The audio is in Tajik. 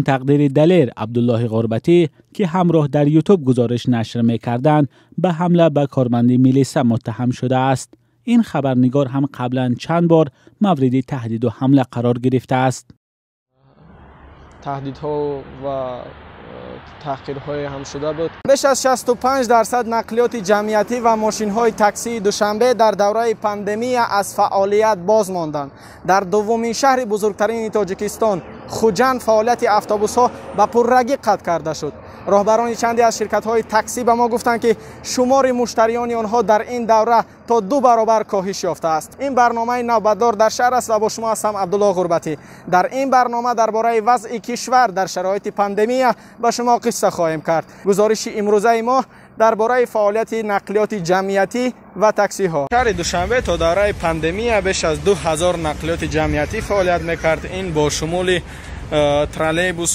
Тақдири Далер Абдуллоҳи Ғурбатӣ, ки ҳамроҳ дар Ютуб гузориш нашр мекарданд, ба ҳамла ба корманди милиса муттаҳам шудааст. Ин хабарнигор ҳам қаблан чанд бор мавриди таҳдиду ҳамла қарор гирифтааст. Таҳдидҳо ва таҳқирҳое ҳам шуда буд. Беш аз 65% нақлиёти ҷамъиятӣ ва мошинҳои таксии Душанбе дар давраи пандемия аз фаъолият боз монданд. Дар дуввумин шаҳри бузургтарини Тоҷикистон, Хуҷанд, фаъолияти автобусҳо ба пуррагӣ қатъ карда шуд. Роҳбарони чанде аз ширкатҳои таксӣ ба мо гуфтанд, ки шумори муштариёни онҳо дар ин давра то 2 баробар коҳиш ёфтааст. Ин барномаи «Навбатдор дар шаҳр» аст ва бо шумо ҳастам, Абдулло Ғурбатӣ. Дар ин барнома дар бораи вазъи кишвар дар шароити пандемия ба шумо қисса хоҳем кард. Гузориши имрӯзаи мо дар бораи фаъолияти нақлиёти ҷамъиятӣ ва таксиҳо. Шаҳри Душанбе то давраи пандемия беш аз 2000 нақлиёти ҷамъиятӣ фаъолият мекард. Ин бо шумули троллейбус.